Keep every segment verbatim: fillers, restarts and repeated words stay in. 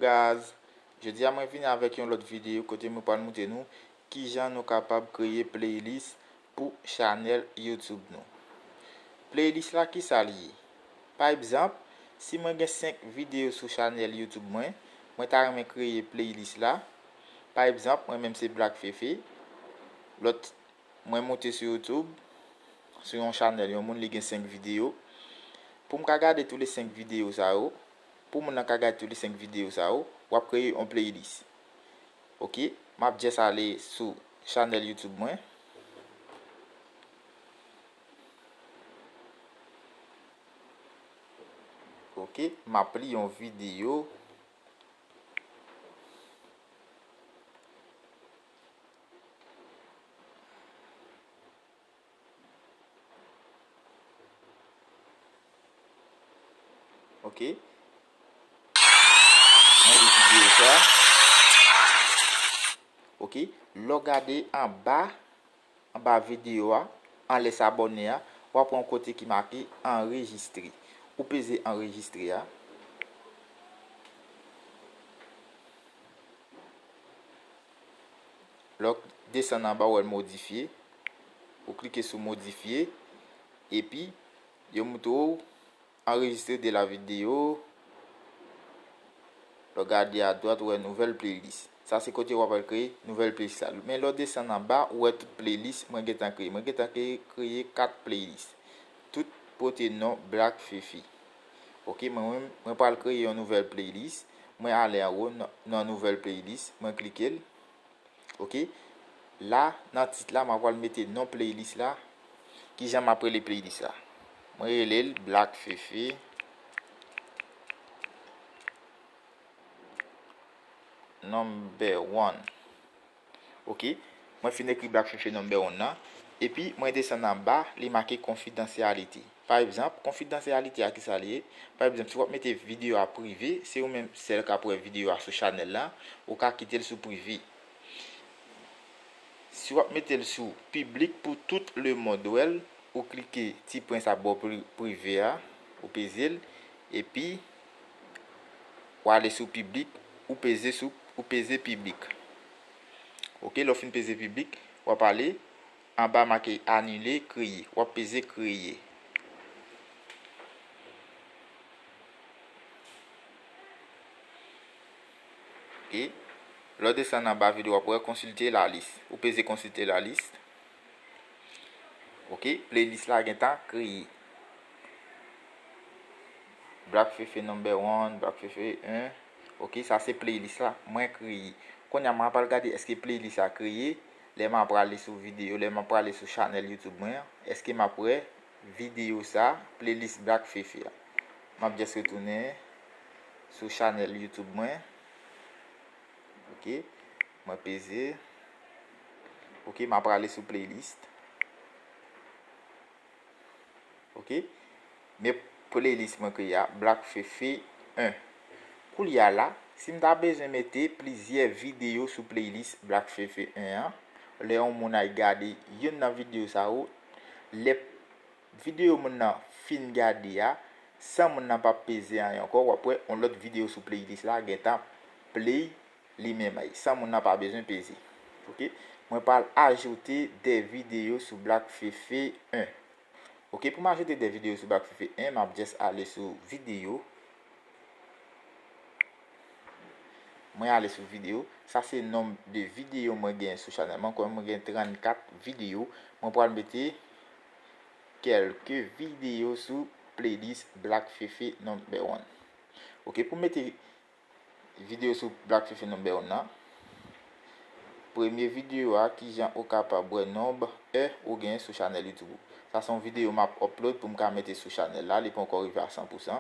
Guys, jodi a mwen vini avèk yon lòt videyo kote mwen pral montre nou kijan nou kapab kreye playlist pou chanèl YouTube nou. Playlist la, kisa l ye? Pa egzanp, si mwen gen senk videyo sou chanèl YouTube mwen, mwen ta renmen kreye playlist la. Pa egzanp, mwen menm se Black Fefe. Lòt, mwen monte sou YouTube, sou yon chanèl, yon moun li gen senk videyo. Pou m ka gade tout le senk videyo sa yo, pou moun nan ka gade tout le senk videyo sa yo, w ap kreye yon playlist. Ok, m ap just ale sou chanèl YouTube mwen. Ok, m ap li yon videyo. Ok. Mwen li videyo sa. Ok. Lè w gade anba, anba videyo a, anlè s abòne a, w ap wè yon kote ki make anrejistre. Ou peze anrejistre a. Lè w desann anba, w wè modifye. Ou klike sou modifye. Epi, yo montre w anrejistre de la videyo. Lè w gade adwat, ou wè nouvèl playlist. Sa se kote w ap al kreye nouvèl playlist la. Men lè w desann anba, ou wè tout playlist mwen gentan kreye. Mwen gentan kreye, kreye kat playlist. Tout pote non Black Fefe. Ok, mwen menm, mwen pral kreye yon nouvèl playlist. Mwen ale anwo nan, nan nouvèl playlist. Mwen klike l. Ok. La, nan tit la, mwen pral mete non playlist la. Kijan m ap rele playlist la? Mwen rele l Black Fefe Number One. Ok. Mwen fin ekri Black Fefe Number One nan. Epi, mwen desann anba, li make konfidansyalite. Pa egzanp, konfidansyalite a, kisa li ye? Pa egzanp, si w ap mete videyo a prive, se ou menm sèl k ap wè videyo a sou chanèl la, ou ka kite l sou prive. Si w ap mete l sou piblik pou tout lemonn wè l, ou klike ti pwen sa bò pri-, prive a, ou peze l, epi w ale sou piblik, ou peze sou, ou peze piblik. Ok, lè w fin peze piblik, w ap ale anba make anile, kreye. W ap peze kreye. Ok. Lè w desann anba videyo, w ap wè konsilte la lis. Ou peze konsilte la lis. Ok, playlist la gentan kreye. Black Fefe Number One, Black Fefe un. Ok, sa se playlist la mwen kreye. Kounye a, mwen pral gade èske playlist la kreye. Lè m ap prale sou videyo, lè m ap prale sou chanèl YouTube mwen an, èske m ap wè videyo sa, playlist Black Fefe a? M ap just retounen sou chanèl YouTube mwen. Ok, mwen peze. Ok, m ap prale sou playlist. Ok. Men playlist mwen kreye a, Black Fefe un. Koulye a la, si m ta bezwen mete plizyè videyo sou playlist Black Fefe un an, lè yon moun al gade youn nan videyo sa yo, lè videyo moun nan fin gade a, san moun nan pa peze anyen ankò, w ap wè yon lòt videyo sou playlist la gentan play li menm, ay, san moun nan pa bezwen peze. Ok? Mwen pral ajoute de videyo sou Black Fefe un. Ok, pou m ajoute de videyo sou Black Fefe un, m ap just ale sou videyo. Mwen ale sou videyo. Sa se nonb de videyo mwen gen sou chanèl mwen. Kòm mwen gen trannkat videyo, mwen pral mete kèlke videyo sou playlist Black Fefe Number One. Ok, pou mete videyo sou Black Fefe Number One nan. Premye videyo a, kijan ou kapab wè nonb è ou gen sou chanèl YouTube ou. Sa se yon videyo m ap upload pou m ka mete sou chanèl la, li poko rive a san pou san.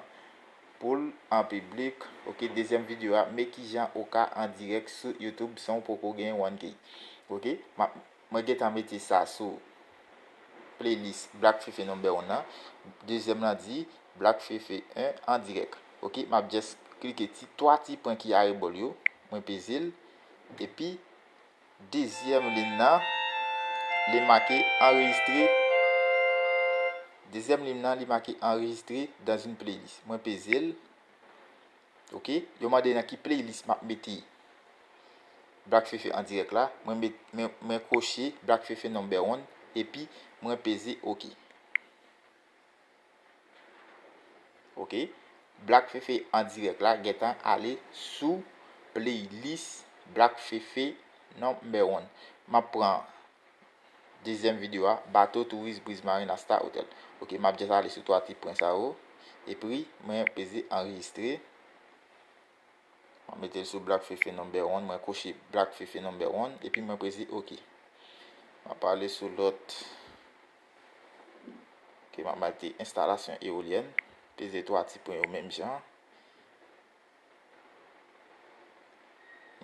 Pou l an piblik, ok, dezyèm videyo a, men kijan ou ka an dirèk sou YouTube san w poko gen one K. Ok, m ap Mwen gentan mete sa sou playlist Black Fefe Number One nan. Dezyèm lan di Black Fefe un an dirèk. Ok, m ap just klike ti twa ti pwen ki arebò l yo. Mwen peze l. Epi, dezyèm liy nan, li make enregistré. Dezyèm liy nan, li make enregistré dans une playlist. Mwen peze l. Ok, yo mande nan ki playlist m ap mete Black Fefe an dirèk la. Mwen met, mwen, mwen koche Black Fefe number one, epi mwen peze ok. Ok, Black Fefe an dirèk la gentan ale sou playlist Black Fefe number one. M ap pran dezyèm videyo a, Bato Touris Briz Marin a Star Hotel. Ok, m ap just ale sou twa ti pwen sa yo, epi mwen peze anrejistre. Mwen mete l sou Black Fefe number one, mwen koche Black Fefe number one, epi mwen peze ok. M ap ale sou lòt. Ok, m ap mete enstalasyon eolyèn, peze twa ti pwen yo menm jan.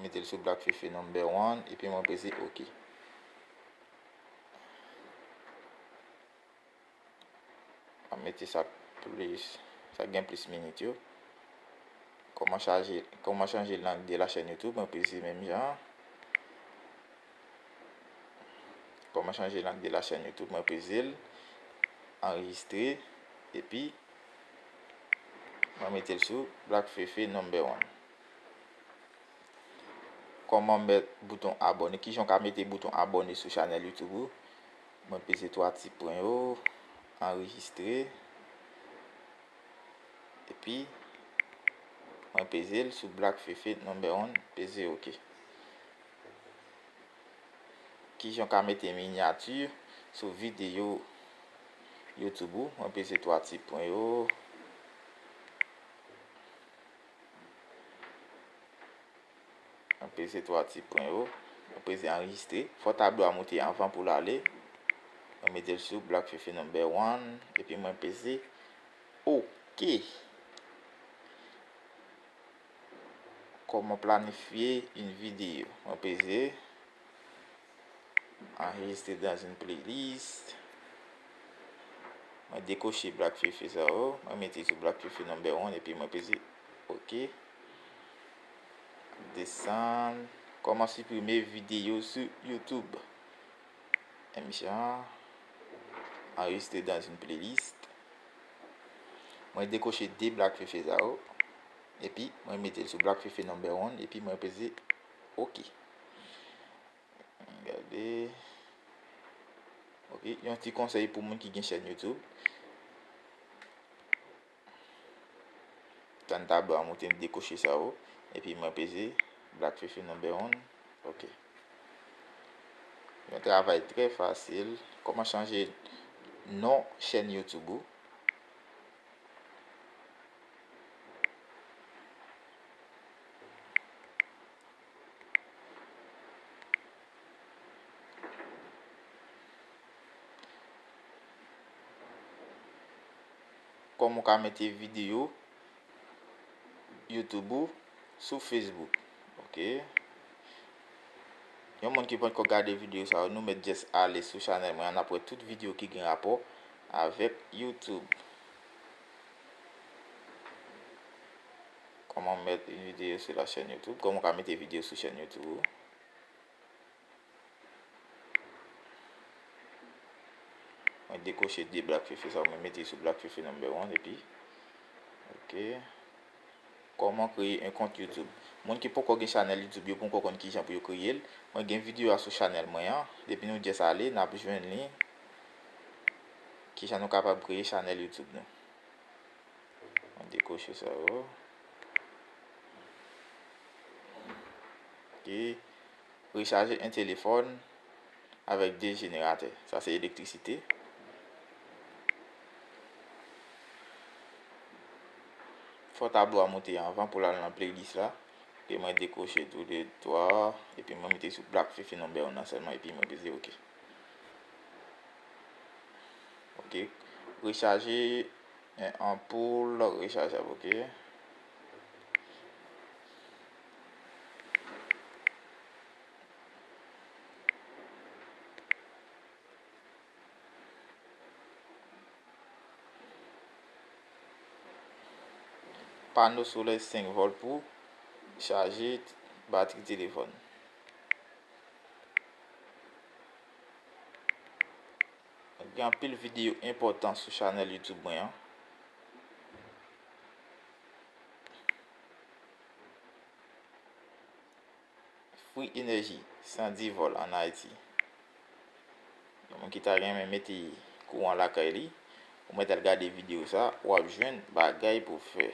Mete l sou Black Fefe number one, epi mwen peze ok. M ap mete sa plis, sa gen plis minit yo. Kòman chaje, kòman chanje lang de la chaîne YouTube, mwen peze menm jan. Kòman chanje lang de la chaîne YouTube, mwen peze l, anrejistre, epi mwen mete l sou Black Fefe number one. Kòman mèt bouton abòne? Kijan w ka mete bouton abòne sou chanèl YouTube ou? Mwen peze twa ti pwen yo, anrejistre, epi mwen peze l sou Black Fefe number one, peze ok. Kijan w ka mete minyati sou videyo YouTube ou? Mwen peze twa ti pwen yo. Mwen peze twa ti pwen yo. Mwen peze anrejistre. Fò tablo a moute anvan pou l ale. Mwen mete l sou Black Fefe number one. Epi mwen peze ok. Comment planifier une vidéo? Mwen peze Enregistrer dans une playlist. Mwen dekoche Black Fefe sa yo. Mwen mete sou Black Fefe number one epi mwen peze ok. Desann. Comment supprimer vidéo sur YouTube? Menm jan. Enregistrer dans une playlist. Mwen dekoche de Black Fefe sa yo. Epi mwen mete l sou Black Fefe number one epi mwen peze ok. Gade. Ok, yon ti konsèy pou moun ki gen chèn YouTube. Tann tablo a moute, m dekoche sa yo. Epi mwen peze Black Fefe number one. Ok. Yon travay trè fasil. Kòman chanje non chèn YouTube ou? Kòman w ka mete videyo YouTube ou sou Facebook? Ok. Yon moun ki poko gade videyo sa yo, nou mèt just ale sou chanèl mwen an, n ap wè tout videyo ki gen rapò avèk YouTube. Comment mettre une vidéo sur la chaîne YouTube? Kòman w ka mete videyo sou chèn YouTube ou? Mwen dekoche de Black Fefe sa, mwen mete sou Black Fefe number one, epi, ok. Comment créer un compte YouTube? Moun ki poko gen chanèl YouTube, yo poko konn kijan pou yo kreye l. Mwen gen videyo a sou chanèl mwen an. Depi nou just ale, n ap jwenn li. Kijan nou kapab kreye chanèl YouTube nou? Mwen dekoche sa yo. Ok. Rechaje yon telefòn avèk de jeneratè. Sa se elektrisite. Fò tablo a moute anvan pou l al nan playlist la. Ok, mwen dekoche tou de twa. Epi mwen mete sou Black Fefe number one nan sèlman. Epi mwen peze ok. Ok. Rechaje yon anpoul rechajab, ok. Pano solè senk vòlt pou chaje batri telefòn. Gen anpil videyo enpòtan sou chanèl YouTube mwen an. Free Energy, san di vòl ann Ayiti. Yon moun ki ta renmen mete kouran lakay li, ou mèt al gade videyo sa, w ap jwenn bagay pou w fè.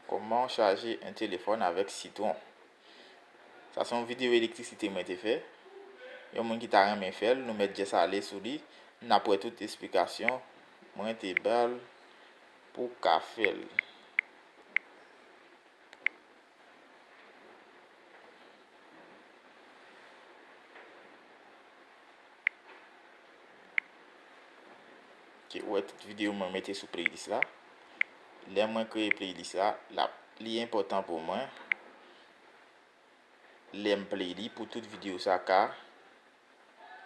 Comment charger un téléphone avec Citron? Sa se yon videyo elektrisite mwen te fè. Yon moun ki ta renmen fè l, nou mèt just ale sou li, n ap wè tout esplikasyon mwen te ba l pou w ka fè l. Ok, ou wè tout videyo mwen mete sou playlist la. Lè mwen kreye playlist la, l ap, li enpòtan pou mwen. Lè m play li pou tout videyo sa ka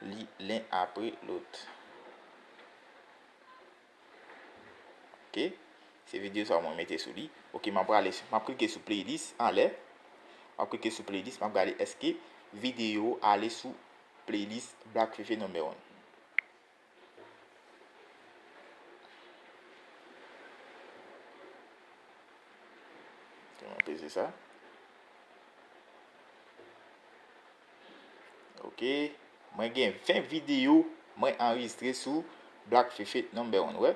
li len apre lòt. Ok, se videyo sa mwen mete sou li. Ok, m ap prale, m ap klike sou playlist anlè. M ap klike sou playlist, m ap gade èske videyo ale sou playlist Black Fefe number one. Mwen peze sa. Ok. Mwen gen ven videyo mwen anrejistre sou Black Fefe number one. Wè?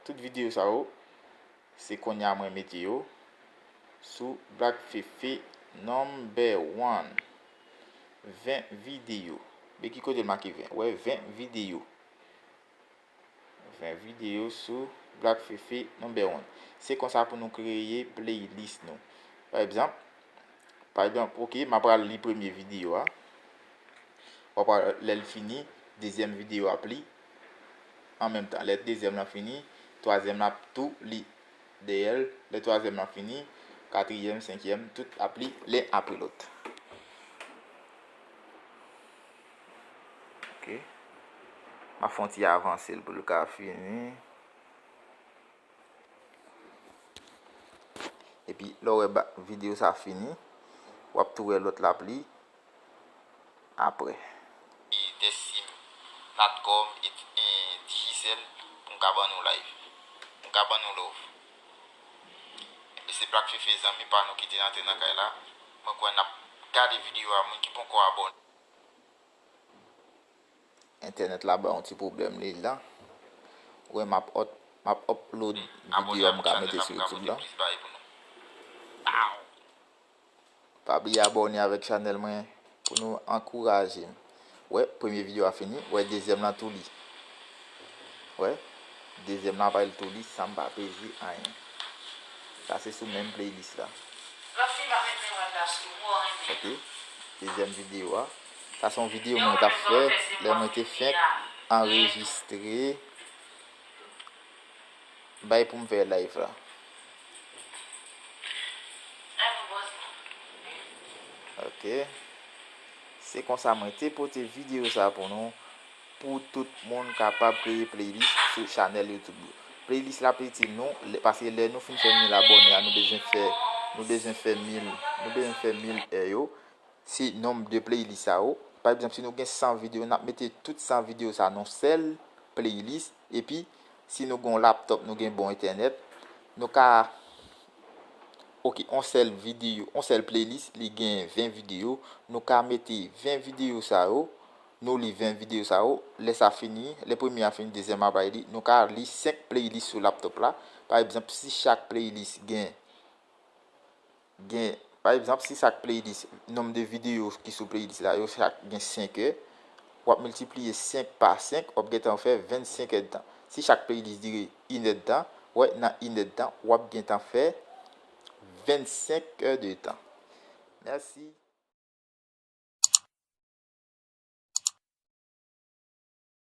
Tout videyo sa yo, se kounye a mwen mete yo sou Black Fefe number one. Ven videyo. Men ki kote l make ven? Wè, ven videyo. Ven videyo sou Black Fefe number one. Se konsa pou nou kreye playlist nou. Pa egzanp, pa egzanp, ok, m ap pral li premye videyo a. W ap wè lè l fini, dezyèm videyo ap li. An menm tan, lè dezyèm lan fini, twazyèm lan ap tou li dèyè l. Lè twazyèm lan fini, katriyèm, senkyèm, tout ap li len apre lòt. Ok. M ap fè yon ti avanse l pou l ka fini. Epi, lè w wè ba-, videyo sa fini, w ap tou wè lòt la ap li apre. Dèsim, Natcom, e, e, Digicel, pou m ka ban nou live. Pou m ka ban nou love. Epi se Black Fefe zanmi pa nou ki te antre nan kay la. Mwen kwè n ap gade videyo a, moun ki poko abòne. Entènèt la ba yon ti pwoblèm li la. Ou wè m ap up-, m ap upload videyo a m ka mete sou YouTube la. Pa bliye abòne avèk chanèl mwen pou nou ankouraje m. Wè, premye videyo a fini, wè dezyèm lan tou li. Wè, dezyèm lan pa l tou li san m pa peze anyen. Sa se sou menm playlist la. Ok, dezyèm videyo a. Sa se yon videyo mwen t ap fè lè mwen te fenk anrejistre bay pou m fè live la. Ok. Se konsa mwen te pote videyo sa pou nou, pou tout moun kapab kreye playlist sou chanèl YouTube yo. Playlist la ap itil nou, lè, paske lè nou fin fè mil abòne a, nou bezwen fè, nou bezwen fè mil, nou bezwen fè mil è yo. Se nonb de playlist sa yo. Pa egzanp, si nou gen san videyo, n ap mete tout san videyo sa nan yon sèl playlist. Epi, si nou gen yon laptòp, nou gen bon entènèt, nou ka, ok, yon sèl videyo, yon sèl playlist, li gen ven videyo. Nou ka mete ven videyo sa yo, nou li ven videyo sa yo. Lè sa fini, lè premye a fini, dezyèm a pral li. Nou ka li senk playlist sou laptòp la. Pa egzanp, si chak playlist gen gen, pa egzanp, si chak playlist, nonb de videyo ki sou playlist la, yo chak gen senk è, w ap miltipliye senk pa senk, w ap gentan fè vennsenk èdtan. Si chak playlist dire inèdtan, wè, nan inèdtan, w ap gentan fè vennsenk è de tan. Mèsi.